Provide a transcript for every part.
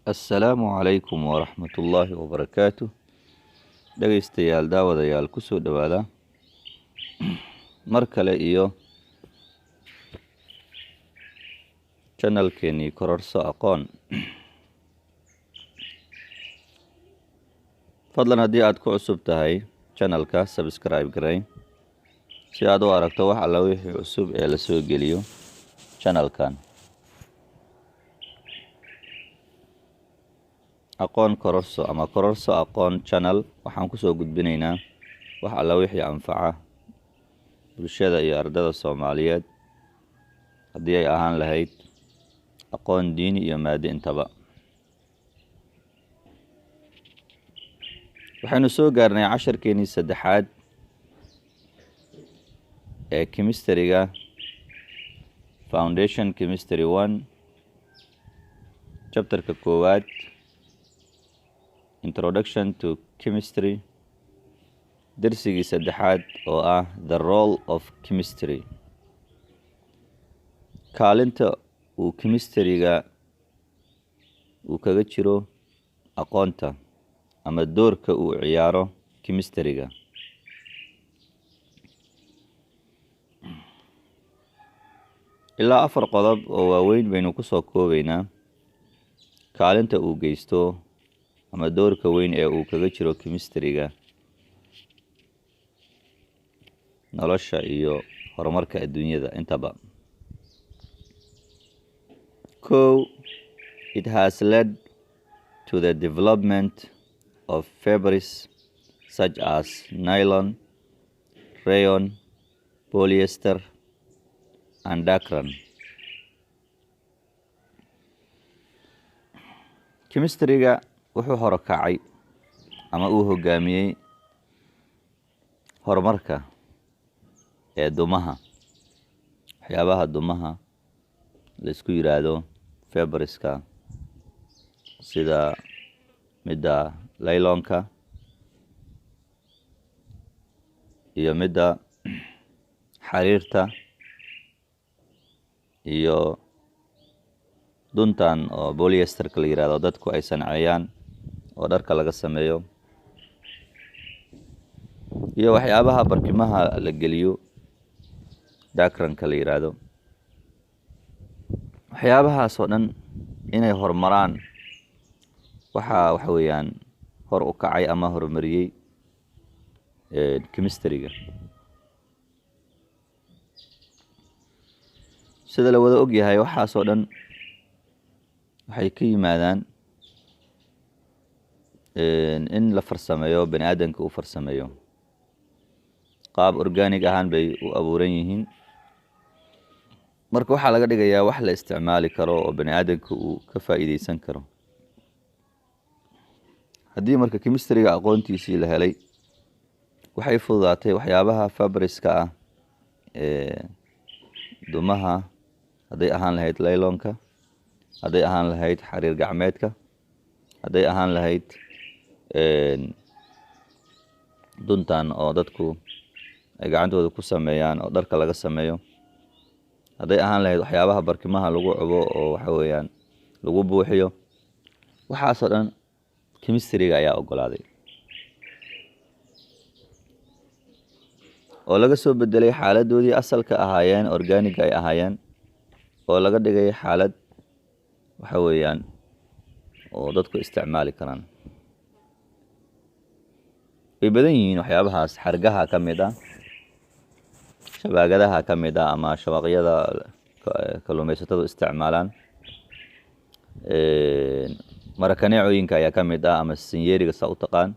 Assalaamu calaykum waraxmatullaahi wabarakaatu. Dhegaystayaal, daawadayaal, kusoo dhowaada mar kale iyo channelkeenii Kororso Aqoon. Fadlan, haddii aad ku cusub tahay channelka, subscribe garay si aad u aragto wax alla wixii cusub ee lasoo geliyo channelkan Aqoon Kororso ama Kororso Aqoon Channel. Waxaan kusoo gudbinaynaa wax alla wixii anfaca bulshada iyo ardada Soomaaliyeed, haddii ay ahaan lahayd aqoon diini iyo maadi intaba. Waxaynu soo gaarnay casharkeenii saddexaad ee chemistryga, Foundation Chemistry 1, chapterka koowaad, Introduction to Chemistry, dersigii saddexaad oo ah The Role of Chemistry, kaalinta uu chemistryga uu kaga jiro aqoonta ama doorka uu ciyaaro chemistryga. Ilaa afar qodob oo waaweyn baynu kusoo koobaynaa kaalinta uu geysto ama doorka weyn ee uu kaga jiro chemistryga nolosha iyo horumarka adduunyada intaba. Kow, it has led to the development of fibers such as nylon, rayon, polyester and dacron. Chemistryga wuxuu horokacay ama uu hogaamiyey horumarka ee dumaha, waxyaabaha dumaha la isku yiraahdo, fiberska, sida midda nylonka iyo midda xariirta iyo duntan oo polyesterka la yiraahdo, dadku ay sanceeyaan oo dharka laga sameeyo, iyo waxyaabaha barkimaha la geliyo, dacronka la yiraahdo. Waxyaabahaas oo dhan inay horumaraan waxaa waxa weeyaan hor u kacay ama horumariyey chemistryga. Sida la wada ogyahay, waxaas oo dhan waxay ka yimaadaan in la farsameeyo, bani aadamka uu farsameeyo. Qaab organic ahaan bay u abuuran yihiin. Marka waxaa laga dhigayaa wax la isticmaali karo oo bani aadamka uu ka faa'iideysan karo. Haddii marka chemistryga aqoontiisii la helay, waxay fududaatay waxyaabaha fiberska ah ee dumaha, hadday ahaan lahayd nylonka, hadday ahaan lahayd xariir gacmeedka, hadday ahaan lahayd duntan oo dadku ay gacantooda ku sameeyaan oo dharka laga sameeyo, hadday ahaan lahayd waxyaabaha barkimaha lagu cubo oo waxa weeyaan lagu buuxiyo, waxaasoo dhan chemistryga ayaa ogolaaday oo laga soo bedelay xaaladoodii asalka ahaayeen, organiga ay ahaayeen, oo laga dhigay xaalad waxa weeyaan oo dadku isticmaali karaan. Way badan yihiin waxyaabahaas. Xargaha ka mid ah, shabaagadaha ka mid ah ama shabaqyada kalluumaysatadu isticmaalaan, marakaneecooyinka ayaa ka mid ah ama sinyeeriga saa u taqaan,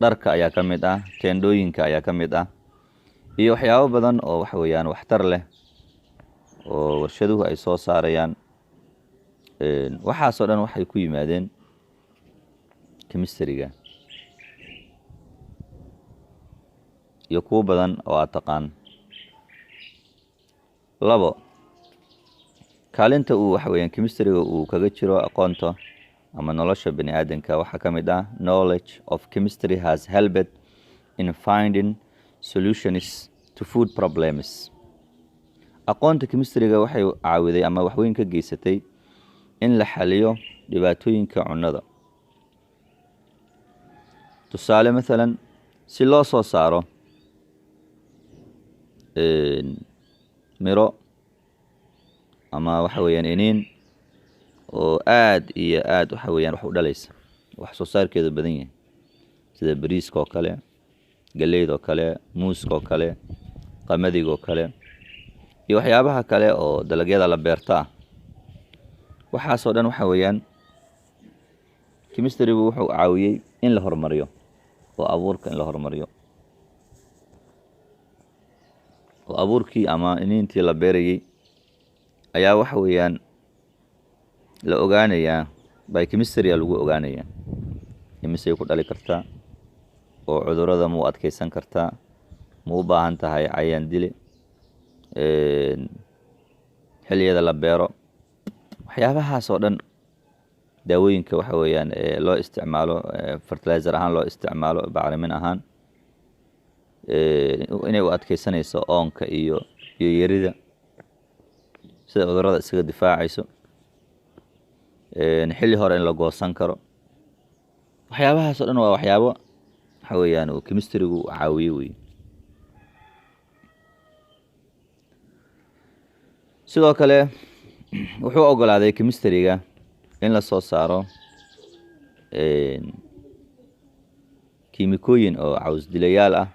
dharka ayaa ka mid ah, teendhooyinka ayaa ka mid ah, iyo waxyaabo badan oo waxa weeyaan waxtar leh oo warshaduhu ay soo saarayaan. Waxaasoo dhan waxay ku yimaadeen chemistryga iyo kuwo badan oo aad taqaan. Labo, kaalinta uu waxa weeyaan chemistryga uu kaga jiro aqoonta ama nolosha bani aadamka waxaa ka mid ah: knowledge of chemistry has helped in finding solutions to food problems. Aqoonta chemistryga waxay caawiday ama waxweyn ka geysatay in la xaliyo dhibaatooyinka cunnada. Tusaale, mathalan, si loo soo saaro miro ama waxa weeyaan iniin oo aad iyo aad waxa weeyaan wax u dhalaysa, wax soo saarkeedu badan yahay, sida bariiska oo kale, galleyda oo kale, muuska oo kale, qamadiga oo kale iyo waxyaabaha kale oo dalagyada la beerta ah. Waxaasoo dhan waxa weeyaan chemistrygu wuxuu caawiyey in la horumariyo oo abuurka in la horumariyo, oo abuurkii ama iniintii la beerayey ayaa waxa weeyaan la ogaanayaa, by chemistry lagu ogaanayaa imisay ku dhali kartaa, oo cudurrada ma u adkeysan kartaa, ma u baahan tahay cayayaan dile xilliyada la beero, waxyaabahaas oo dhan, daawooyinka waxa weeyaan loo isticmaalo fertilizer ahaan, loo isticmaalo bacrimin ahaan, inay u adkeysanayso oonka iyo biyo yarida, sida cudurrada isaga difaacayso, xilli hore in la goosan karo. Waxyaabahaas oo dhan waa waxyaabo waxa weeyaan uu chemistrygu caawiye wey. Sidoo kale wuxuu ogolaaday chemistryga in la soo saaro kiimikooyin oo caws dilayaal ah,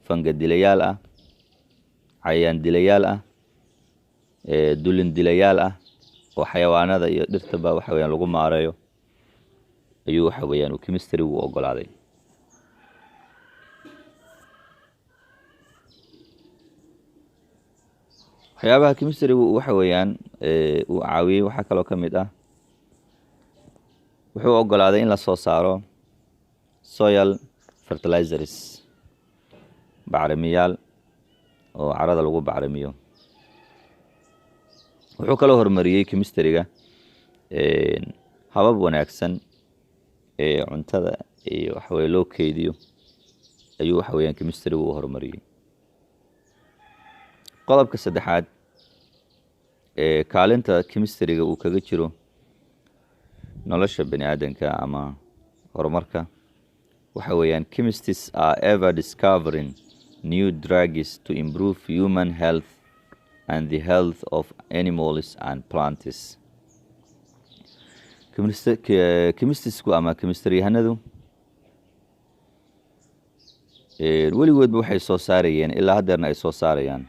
fanga dilayaal ah, cayayaan dilayaal ah, dulin dilayaal ah, oo xayawaanada iyo dhirtaba waxa weyaan lagu maareeyo ayuu waxa weeyaan uu chemistrygu u ogolaaday. Waxyaabaha chemistrygu waxa weeyaan uu caawiyey waxaa kaloo ka mid ah, wuxuu ogolaaday in la soo saaro soil fertilizers, bacrimiyaal oo carada lagu bacrimiyo. Wuxuu kaloo horumariyey chemistryga habab wanaagsan ee cuntada iyo waxaweye loo keydiyo ayuu waxa weeyaan chemistrygu u horumariyey. Qodobka saddexaad ee kaalinta chemistryga uu kaga jiro nolosha bani aadanka ama horumarka waxa weeyaan, chemists are ever discovering new drugs to improve human health and the health of animals and plants. Chemistsku ama chemistryyahanadu weligoodba waxay soo saarayeen, ilaa haddeerna ay soo saarayaan,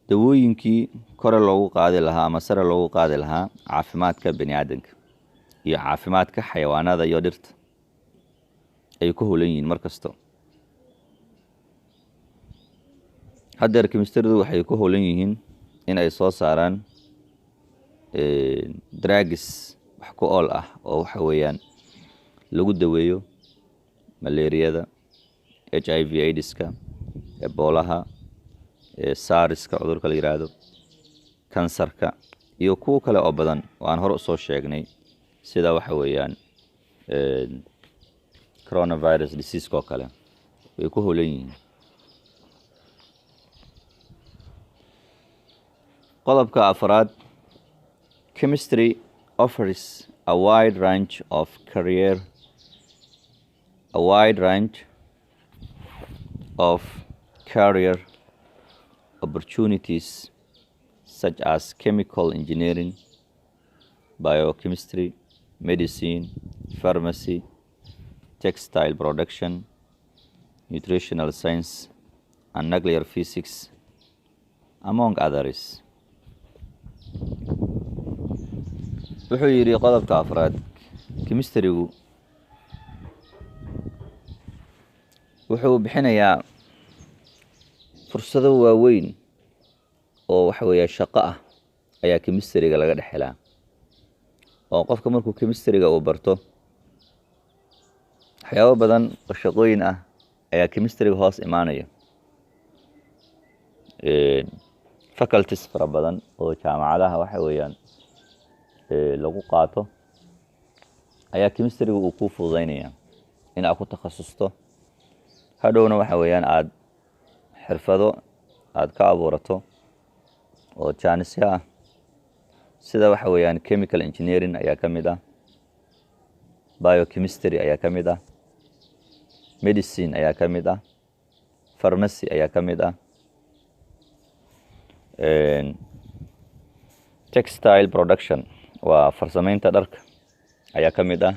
dawooyinkii kore loogu qaadi lahaa ama sare loogu qaadi lahaa caafimaadka bani aadanka iyo caafimaadka xayawaanada iyo dhirta ay ku howlan yihiin mar kasto. Haddeer chemistrydu waxay ku howlan yihiin in ay soo saaraan drugs wax ku ool ah oo waxa weeyaan lagu daweeyo malaariyada, HIV AIDS-ka, Ebolaha, SARS-ka cudurka la yiraahdo, kansarka iyo kuwo kale oo badan oo aan hore usoo sheegnay, sida waxa weeyaan coronavirus disease oo kale way ku howlan yihiin. Qodobka afraad, chemistry offers a wide range of career opportunities such as chemical engineering, biochemistry, medicine, pharmacy, textile production, nutritional science and nuclear physics, among others. Wuxuu yidhi qodobka afraad, chemistrygu wuxuu bixinayaa fursado waaweyn oo waxa weeya shaqo ah ayaa chemistryga laga dhex helaa, oo qofka markuu chemistryga uu barto waxyaabo badan oo shaqooyin ah ayaa chemistryga hoos imaanaya. Faculties fara badan oo jaamacadaha waxa weeyaan lagu qaato ayaa chemistryga uu kuu fududeynaya in aad ku takhasusto, hadhowna waxa weeyaan aad xirfado aad ka abuurato oo jaanisyo ah. Sida waxa weeyaan chemical engineering ayaa ka mid ah, biochemistry ayaa ka mid ah, medicine ayaa ka mid ah, pharmacy ayaa ka mid ah, textile production waa farsamaynta dharka ayaa ka mid ah,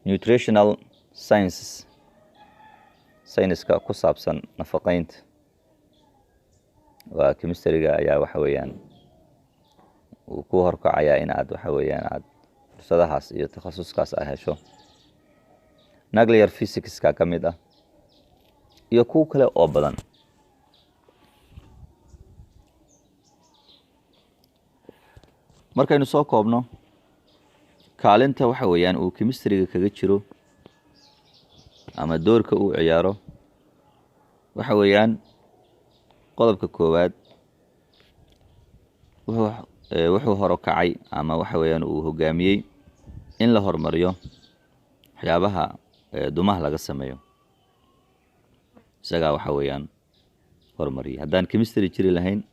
nutritional sciences, sayniska ku saabsan nafaqeynta, waa chemistryga ayaa waxa weeyaan uu ku horkacayaa in aad waxa weeyaan aad fursadahaas iyo takhasuskaas aad hesho. Nuclear physicska ka mid ah iyo kuwo kale oo badan. Markaynu soo koobno kaalinta waxa weeyaan uu chemistryga kaga jiro ama doorka uu ciyaaro, waxa weeyaan qodobka koowaad, wuxuu horokacay ama waxa weeyaan uu hogaamiyey in la horumariyo waxyaabaha dumaha laga sameeyo. Isagaa waxa weeyaan horumariyey. Haddaan chemistry jiri lahayn,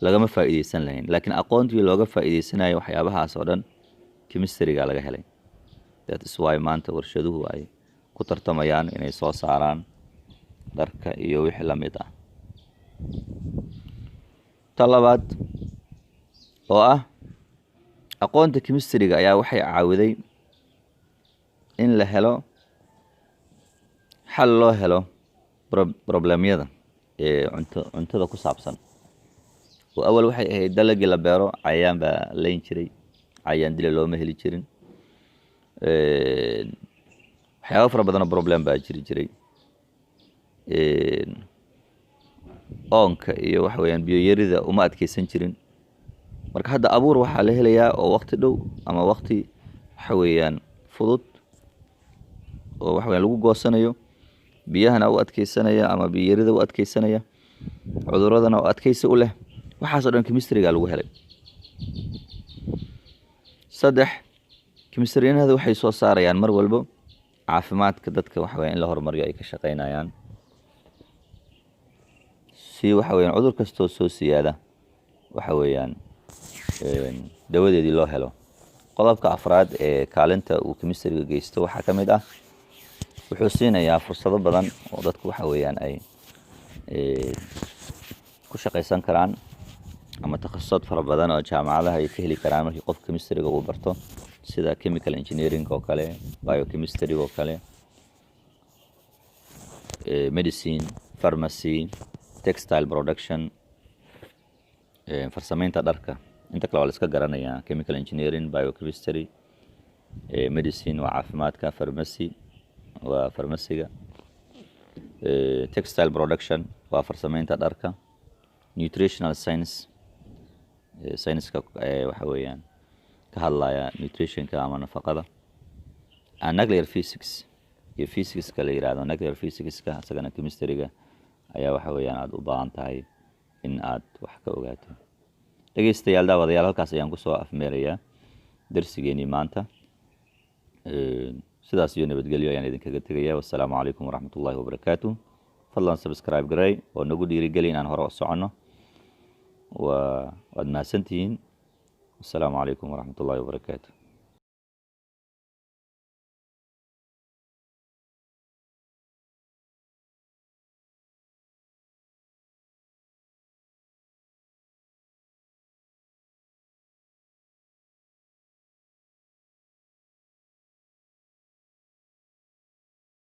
lagama faa'iideysan lahayn, laakiin aqoontii looga faa'iideysanayo waxyaabahaas oo dhan chemistryga laga helay. That is why maanta warshaduhu ay ku tartamayaan inay soo saaraan dharka iyo wixii la mid ah. Ta labaad oo ah aqoonta chemistryga ayaa waxay caawiday in la helo xal loo helo problemyada ee cuntada ku saabsan. Oo awal waxay ahayd dalagii la beero cayayaan baa layn jiray, cayayaan dila looma heli jirin, waxyaaba fara badanoo problem baa jiri jiray, oonka iyo waxa weeyaan biyo yarida uma adkeysan jirin. Marka hadda abuur waxaa la helayaa oo waqti dhow ama waqti waxa weeyaan fudud oo waxa weeyaan lagu goosanayo, biyahana u adkeysanaya ama biyo yarida u adkeysanaya, cuduradana u adkeysi u leh. Waxaas oo dhan chemistryga lagu helay. Saddex, chemistryyanada waxay soo saarayaan mar walbo caafimaadka dadka, waxa weeyaan in la horumariyo ay ka shaqeynayaan, si waxa weeyaan cudur kastoo soo siyaada waxa weeyaan dawadeedii loo helo. Qodobka afraad ee kaalinta uu chemistryga geysto waxaa ka mid ah wuxuu siinayaa fursado badan oo dadku waxa weeyaan ay ku shaqaysan karaan ama takhasusaad fara badan oo jaamacadaha ay ka heli karaan markii qof chemistryga uu barto, sida chemical engineering oo kale, biochemistry oo kale, medicine, pharmacy, textile production, farsamaynta dharka. Inta kale waa la iska garanayaa: chemical engineering, biochemistry, medicine waa caafimaadka, pharmacy waa farmasiga, textile production waa farsamaynta dharka, nutritional science, sayniska waxa weeyaan ka hadlaya nutritionka ama nafaqada, nuclear physics iyo physicska la yihahdo nuclear physicska, isagana chemistryga ayaa waxa weeyaan aada u baahan tahay in aad wax ka ogaato. Dhegeystayaal, daawadayaal, halkaas ayaan kusoo afmeerayaa darsigeenii maanta. Sidaas iyo nabadgelyo ayaan idinkaga tegaya. Wassalaamu calaykum waraxmat ullahi wabarakaatu. Fadlan subscribe garey oo nagu dhiirigeli inaan hore u soconno. Waad mahadsantihiin. Wassalaamu calaykum waraxmat ullahi wabarakaatu.